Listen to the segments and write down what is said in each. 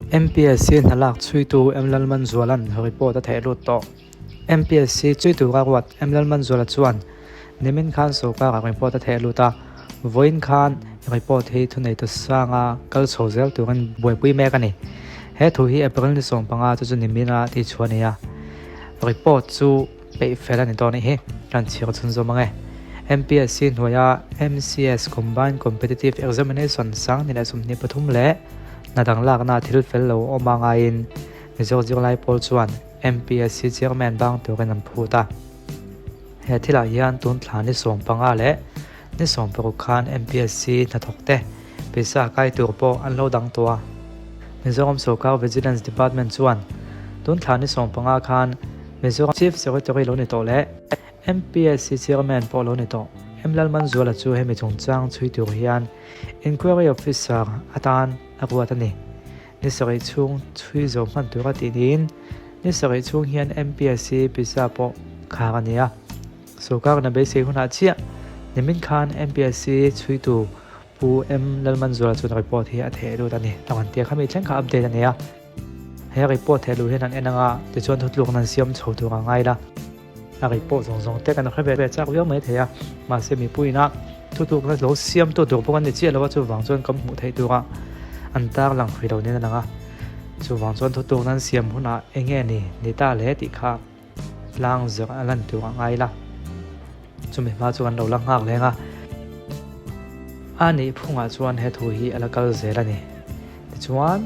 MPSC hna lak chhuitu M Lalmanzuala'n report a theih lut tawh. MPSC chui tura ruat M Lalmanzuala chuan nimin khan sorkarah report a theih lut a, vawiin khan report hi thuneitu sanga kal chho zel turin buaipui mek a ni. He thu hi April ni 15 chu chu nimina tihchhuah a ni a, report chu peih fel a ni dawn anih hi kan chhiar chhunzawm ang e. MPSC hnuaia MCS Combined Competitive Examination 2023 leh hna dang lakna thil fel lo awm a ngaiin Mizo zirlai pawl chuan MPSC Chairman bang turin an phut a. He thilah hian tun thla ni 15 leh ni 16 khan MPSC hnathawkte pisa kai tur pawh an lo dang tawh a. Mizoram Sorkar Vigilance Department chuan tun thla ni 15 khan Mizoram Chief Secretary lo ni tawh leh MPSC Chairman pawh lo ni tawh M Lalmanzuala chu hemi chungchang chhui tur hian Inquiry Officer atan a ruat a ni. Ni sarih chhung chhui zo hman tura tih niin ni sarih chhung hian MPSC pisa pawh khar a ni a. Sorkar na beisei hunah chiah nimin khan MPSC chhuitu Pu M Lalmanzuala chuan report hi a theh lut a ni. A rawn tia khami thleng kha update a nei a. He report theh luh hian an en anga tichuan thutlukna an siam chho tur a ngai la. A report zawng zawng te kan hre ve ve chak viau mai thei a, mahse mipuiin a thutlukna lo siam tu tur pawh kan ni chiah lo a, chuvang chuan kan hmuh theih tura an tarlang hrih lo niin a lang a. Chuvang chuan thutlukna an siam hunah eng nge ni ni ta le tih kha tlang zir a lan tur a ngai la. Chumi hma chu kan lo la nghak leng a, a nih phungah chuan he thu hi a la kal zel a ni. Tichuan,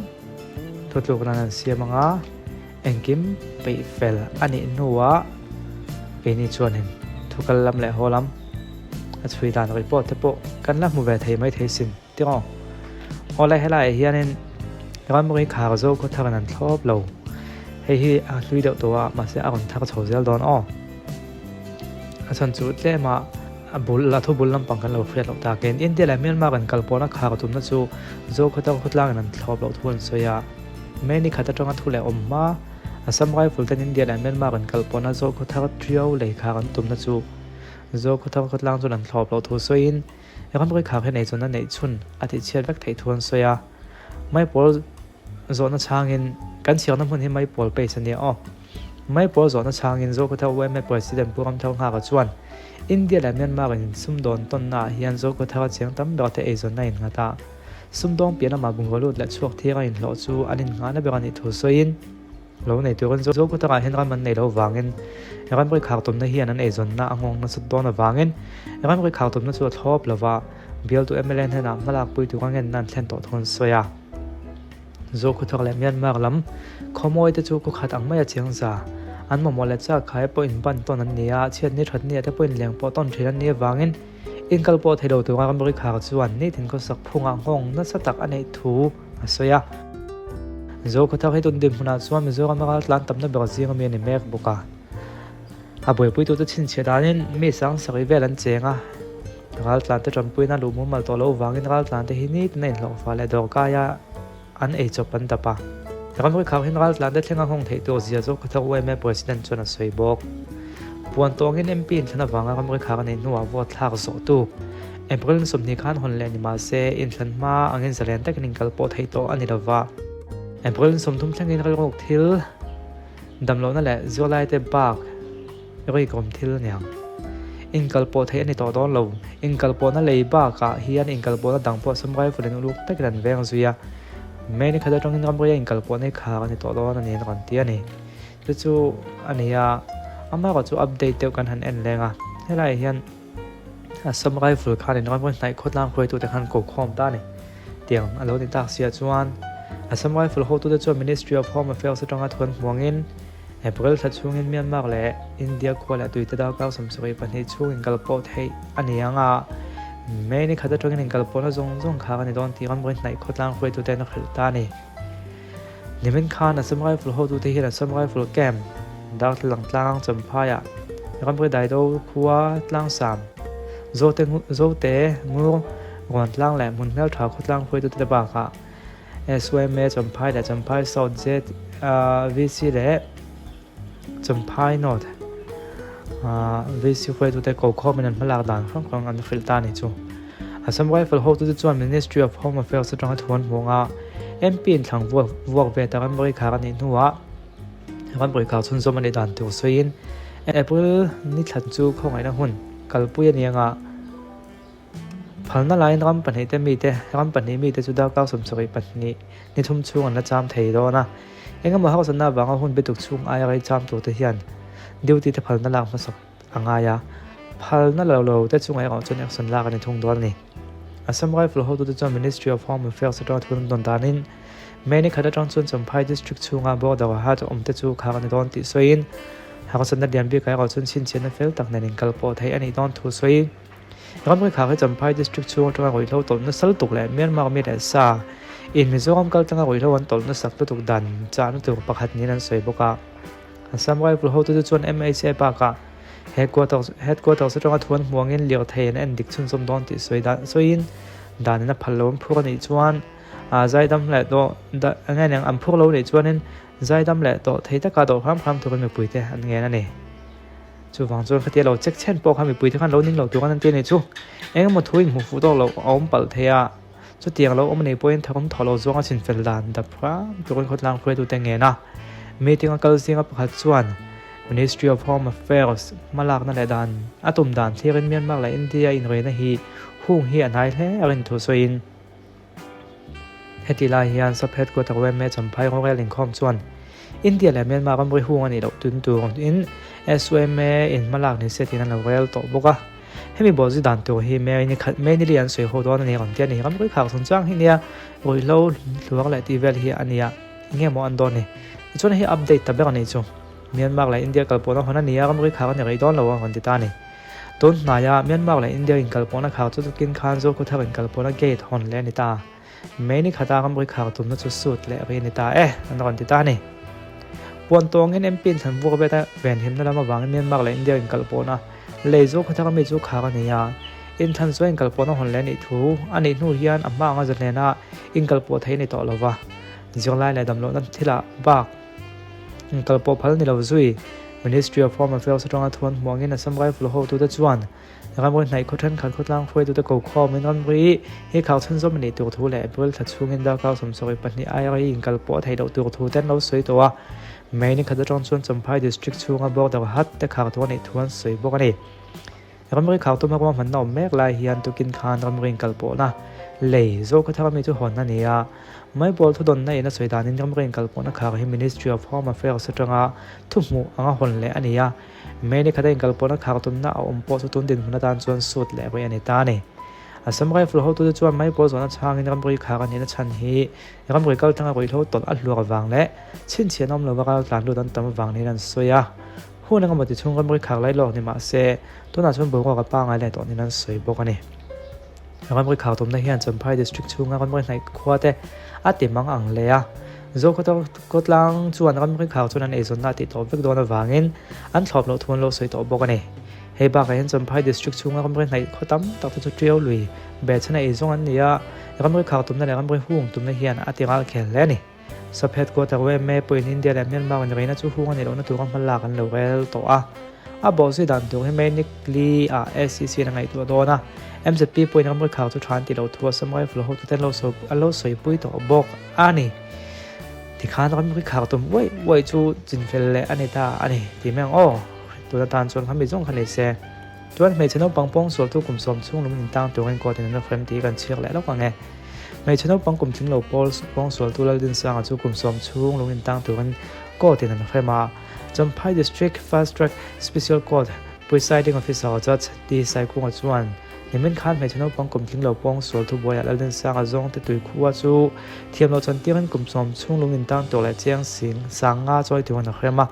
thutlukna an siam anga engkim peih fel a nih hnuah keini chuanin thu kal lam leh haw lam a chhui dan report te pawh kan la hmu ve thei maithei sin tiraw. Awle helaiah hianin ramri khar zo khaw tharin an thlawp lo. Hei hi a hlui deuh tawh a, mahse a rawn thar chho zel dawn aw. A chhan chu tlem a a bul a thu bul lampang kan lo hriat loh takin India leh Myanmar in kal pawhna khar tumna chu Zokhawthar khawtlangin an thlawp loh thu an sawi a. May ni khat atanga thu leh awm hma Assam Rifle ten India leh Myanmar in kal pawhna Zokhawthar Trio lei khar an tumna chu Zokhawthar khawtlang chuan an thlawp loh thu sawiin ramri khar hi neichawna neih chhun a tihchhiat vek theih thu an sawi a. Maipawl Zawhna chhangin, Kan chhiarna hmun hi Maipawl page a nia aw. Maipawl zawhna chhangin Zokhawthar YMA President Pu Ramthar Nghaka chuan, India leh Myanmar in sumdawn tawnnaah hian Zokhawthar a chiang tam ber te eizawnna a innghat a. Sumdawng piah lamah bungraw lut leh chhuak thir a inhlawh chu an innghahna ber a nih thu sawiin, lo nei turin Zokhawtharah hian ram an nei lo vangin ramri khar tumna hian an eizawnna a nghawng nasat dawn avangin ramri khar tumna chu a thlawp lova, bialtu mla hnenah hmalakpui tura ngenna an thlen tawh thu an sawi a. Zokhawthar leh Myanmar lam khawmawi te chu khawkhat ang maia chiang za. An mamawh leh chak khai pawh in ban tawn an ni a, chhiatni thatni ah te pawh in leng pawh tawn thin an nih avangin inkal pawh thei lo tura ramri khar chuan nitin khawsak phungah nghawng nasa tak a neih thu a sawi a. Zokhawthar hi tun dinhmunah chuan Mizoram a raltlan tamna ber zing ami a ni mek bawk a. A buaipuitute chhinchhiah danin mi sangsarih vel an cheng a, raltlante tanpuina luh mumal tawh loh vangin raltlante hi nitin a inhlawhfah leh dawrkaia an eichawp an dap a. Ramri khar hian raltlante thleng a nghawng theih tur zia zawk kha YMA President chuan a sawi bawk. Puan tawngin MP inthlan avanga ramri khar a neih hnuah vote thlak zawh tuk April 20 khan hawn leh ni mah se inthlan hma angin zalen takin inkal pawh theih tawh a ni lova. April 30 thlengin rilruk thil Damlohna leh zirlaite bak rikawm thil a niang. Inkalpawh theih a ni tawh dawn lo. Inkalpawhna lei bakah hian inkalpawhna dang pawh sum rifle in uluk takin an veng zui a. May ni khat atangin ramria inkalpawhna hi khar a ni tawh dawn a niin a rawn ti a ni. Chu chu a ni a, amaherawh chu update deuh kan han en leng a. Helaiah hian Assam Rifle khanin ramri hnaih khawtlang hruaitute khan ko khawm ta a ni. Tiang a lo ni tak sia chuan Assam Rifle hotute chuan Ministry of Home Affairs atanga thuan hmuangin April thla chhungin Myanmar leh India khua leh tuite darkar 72 chhung inkalpawh theih a ni ang a, May ni khat atangin inkalpawhna zawng zawng khar a ni dawn tih ramri hnaih khawtlang hruaitute an hrilh ta a ni. Nimin khan Assam Rifle hotute hian Assam Rifle Camp Darthlalang tlang Champhaiah ramri daido khua tlangsam Zote Zote Ngur Ruan tlang leh hmun hmeltha khawtlang hruaitute te bakah SYMA Champhai leh Champhai South ZVC leh Champhai North VC hruaitute ko khawmin an hmalak dan hrang hrang an hrilh ta a ni chu. Assam Rifle hotute chuan Ministry of Home Affairs atanga thu an hmuh anga. MP inthlang vuak vuak ve ta ramri khar a nih hnuah ramri khar chhunzawm a nih dan tur sawiin April ni thlan chu khawngaihna hun kalpui a ni anga phalna laiin ram pahnihte mite ram pahnih mite chu darkar 72 ni thum chhung an la cham thei dawn a. Engemaw harsatna avanga hun bituk chhung aia rei cham turte hian duty te phalna lak hmasak a ngai a, phalna lo lo te chungah erawh chuan action lak a ni thung dawn a ni. Assam Rifle hotute chuan Ministry of Home Affairs atanga thu an dawn danin May ni khat atang chuan Champhai District chhunga border hat awm te chu khar a ni dawn tih sawiin harsatna lian bikah erawh chuan chhinchhiahna fel tak nen inkal pawh theih a nih dawn thu sawi. Ramri khar hi Champhai District chhung atanga ruihhlo tawlh nasa lutuk leh Myanmar mi leh sa in Mizoram kaltanga ruihhlo an tawlh nasak lutuk dan chahna tur pakhat niin an sawi bawk a. Assam Rifle hotute chuan MHA bakah headquarters headquarters atanga thu an hmu angin lirthei an en dik chhunzawm dawn tih sawi dan sawiin danin a phal lo an phur a nih chuan ah zaidam leh tawh da eng nge an phur lo nih chuanin zaidam leh tawh thei taka dawh hram hram turin mipuite an ngen a ni. Chuvang chuan khatia lo check chhen pawh kha mipuite khan lo ning lo tur an ti a nih chu. Eng emaw thu inhmuh fuh tawk loh a awm palh thei a. Chutiang lo awm a nih pawhin thawm thaw lo zawnga chinfel dan dap hram turin khawtlang hruaitute ngen a. Meeting a kal zinga pakhat chuan Ministry of Home Affairs hmalakna leh dan a tum dan thlirin Myanmar leh India inreina hi hung hi a hnai hle a rin thu sawiin Heti lai hian Sub Headquarter yma Champhai Rorel inkhawm chuan India leh Myanmar ramri hung a nih loh tun turin SYMA in hmalak ni se tiin an lo rel tawh bawk a. Hemi bawhzui dan tur hi May ni khat May ni li an sawi ho dawn a ni rawn ti a ni. Ramri khar chungchang hi nia ruihhlo hluar leh tih vel hi a nia enge maw an dawn ni. Tichuan hei update ta ber a nih chu. Myanmar leh India kalpawhna hawn a ni a, ramri khar a ni rei dawn lo a rawn ti ta a ni. Tun hnaia Myanmar leh India inkalpawhna khar chu tukin khan Zokhawthar inkalpawhna gate hawn leh a ni ta. May ni khata ramri khar tumna chu sut leh ri a ni ta e, an rawn ti ta a ni. Puan tawngin MP in thlan vur veta venhimna lam avangin Myanmar leh India inkalpawhna lei Zokhawthar mi chu khar a ni a. Inthlan chuan inkalpawhna hawn leh a nih thu a nih hnu hian a hma anga zahnena inkalpawh theih a ni tawh lo va. Zirlai leh damlohna thilah bak Kalpawh phal ni lo zui. Ministry of Home Affairs atanga thu an hmuh angin Assam Rifle hotute chuan ramri hnaih khaw thenkhat khawtlang hruaitute ko khawmin ramri hi khar chhunzawm a nih tur thu leh April thla chhungin darkar 72 aia rei inkalpawh a theih loh tur thu te an lo sawi tawh a. May ni khat atang chuan Champhai District chhunga border hat te khar tur a nih thu an sawi bawk a ni. Ramri khartum a ruahmanna awm mek lai hian tukin khan ramri inkalpawhna lei Zokhawthar ami chu hawn a ni a. Maipawl thudawnna in a sawi danin ramri inkalpawhna khar hi Ministry of Home Affairs atanga thuhmuh anga hawn leh a ni a. May ni khata inkalpawhna khar tumna a awm pawh chu tun dinhmun atan chuan sut leh rih a ni ta a ni. Assam Rifle hotute chuan Maipawl zawhna chhangin ramri khar a nihna chhan hi ramri kaltlanga ruihhlo tawlh a hluar avang leh chhinchhiahna awm lova raltlan lut an tam avang niin an sawi a. Hun engemaw ti chhung ramri khar lai lawk ni mah se, tunah chuan boruak a pangai leh tawh niin an sawi bawk a ni. Ramri khar tumna hian Champhai District chhunga ramri hnaih khua te a ti mang ang hle a. Zokhawthar khawtlang chuan ramri khar chuan an eizawnna a tih tawh vek dawn avangin an thlawp loh thu an lo sawi tawh bawk a ni. Hei bakah hian Champhai District chhunga ramri hnaih khaw tam tak te chu Tiau lui behchhan a eizawng an ni a, ramri khar tumna leh ramri hung tumna hian a ti ral khel hle a ni. Sub Headquarter yma pawhin India leh Myanmar in reina chu hung a nih lohna tura hma lak an lo rel tawh a. A bawhzui dan tur hi May ni li ah SEC in a ngaihtuah dawn a. MZP pawhin ramri khar chu tha an tih loh thu Assam Rifle hotute an lo sawi an lo sawipui tawh bawk a ni. Tikhan ramri khar tum uaih uaih chu chinfel leh a ni ta a ni tih mai ang aw. Tun atan chuan khami zawng kha ni se. Chuan hmeichhe naupang pawng sualtu kum sawm chhung lung intang turin court in an hrem tih kan chhiar leh lawk ang e. Hmeichhe naupang kum tling lo pawl pawng sualtu Laldinsanga chu kum sawm chhung lung intang turin court in an hrem a. Champhai District Fast Track Special Court Presiding Officer Judge T Saikunga chuan nimin khan hmeichhe naupang kum tling lo pawng sualtu buaiah Laldinsanga zawngte tuikhua chu thiam loh chan tirin kum sawm chhung lung intang tur leh chiang sing sang nga chawi turin a hrem a.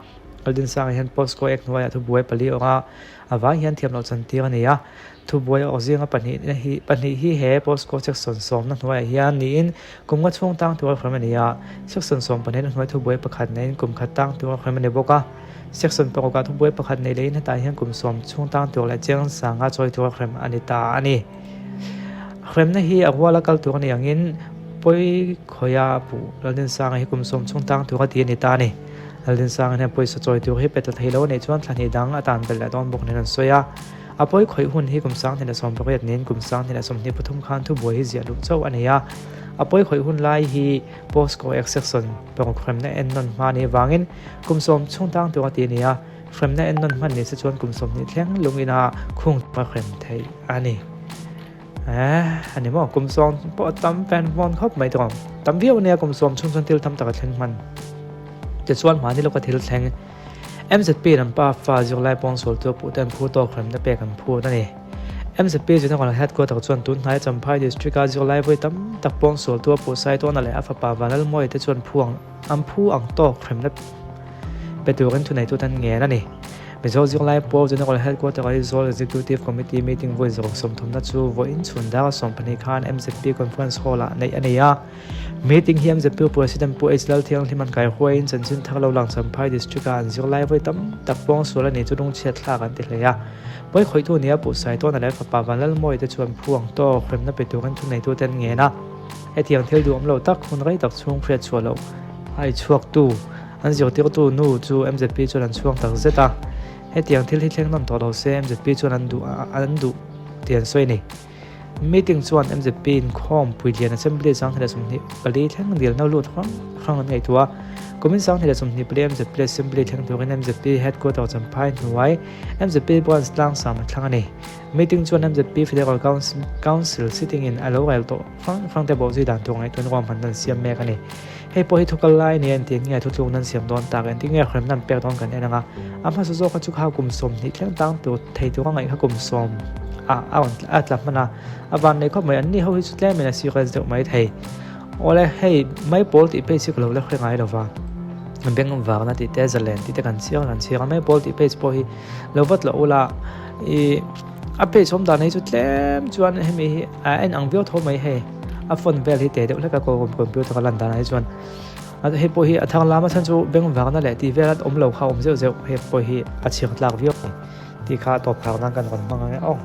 Laldinsanga hian POSCO Act hnuaiah thubuai pali awrh a. A vai hian thiam loh chan tir a ni a, thubuai awk zinga pahnih pahnih hi he POSCO section sawmna hnuaiah hian niin kum nga chhung tang tura hrem a ni a, section sawm pahnihna hnuai thubuai pakhat neiin kum khat tang tura hrem a ni bawk a, section parukah thubuai pakhat nei lehin hetah hian kum sawm chhung tang tur leh chiang sanga chawi tura hrem a ni ta a ni. Hremna hi a ruala kal tur a ni angin pawi khawia puh Laldinsanga hi kum sawm chhung tang tura ti a ni ta a ni. Laldinsanga hian pawisa chawi tur hi pe ta thei lo a nih chuan thla hnih dang a tan belh leh dawn bawk nen an sawi a. A pawi khawih hun hi kum 2018 niin kum 2023 khan thubuai hi ziah luh chauh a ni a. A pawi khawih hun lai hi POSCO Act Section paruk hremna ennawn hma nih avangin kum sawm chhung tang tur a ti a ni a, hremna ennawn hman ni se chuan kum 20 thleng lungina khung a hrem theih a ni. Eh, a ni maw? Kum sawm pawh a tam fan vawn khawp mai tawh. Tam viau ania kum sawm chhung chuan thil tam tak a thleng hman. Tichuan mahni lawka thil thleng MZP in an pa fa zirlai pawngsual chu puh te an phu tawk hremna pek an phut a ni. MZP General Headquarter chuan tun hnaia Champhai District-a zirlai vawi tam tak pawngsual tu a puh Saitawna leh a fapa Vanlalmawia te chuan phu ang an phu ang tawk hremna pe turin thuneitute an ngen a ni. Mizo zirlai pawl General Headquarter Aizawl Executive Committee meeting vawi zawk sawmthumna chu vawiin chhun dar 12 khan MZP Conference Hall-ah neih a ni a. Meeting hi MZP President Pu H Lalthianghlim an kaihuaiin chanchin thar lo lang Champhai District-a an zirlai vawi tam tak pawngsual a nih chu lungchhiat thlak an ti hle a. Pawi khawihtu nia Pu Saitawna leh fapa Vanlalmawia te chuan phu ang tawk hremna pe turin thuneitute an ngen a. Hetiang thil duhawm lo tak hun rei tak chhung hriat chhuah loh a i chhuaktu an zirtirtu nu chu MZP chuan an chhuang tak zet a. Hetiang thil hi thleng nawn tawh lo se MZP chuan an duh an duh tih an sawi a ni. Meeting chuan MZP inkhawm Puilian Assembly 2024 thleng dilna lut hrang hrang an ngaihtuah a. Kumin 2024 MZP Assembly thleng turin MZP Headquarter Champhai hnuai MZP Branch tlangsam a thlang a ni. Meeting chuan MZP Federal Council sitting in a lo rel tawh hrang hrang te bawhzui dan tur ngaihtuahna ruahmanna an siam mek a ni. Hei pawh hi thu kal lai nia engtin nge thutlukna an siam dawn tak, engtin nge hremna an pek dawn kan en ang a. A hmasa zawk kha chu kha kum 20 thleng tang tur thei tura ngaih kha kum sawm ah a rawn a tla hman a, a van nei khawp mai. Anni ho hi chu tlemin a serious deuh mai thei. Awle hei mai pawl tih page hi ka lo la hre ngai lova, beng varna tih te zalen tih te kan chhiar kan chhiar a, mai pawl tih page pawh hi lo vat loh ula ih a page awm dan hi chu tlem chuan hemi hi a en ang viau tho mai hei a phone vel hi teh deuh hlek a computer a lan danah hi chuan hei pawh hi a thang lam a chhan chu beng varna leh tih vel a awm lo kha a awm zeuh zeuh hei pawh hi a chhiar tlak viau mai tih kha a tawp phak nan kan rawn hmang ang e aw.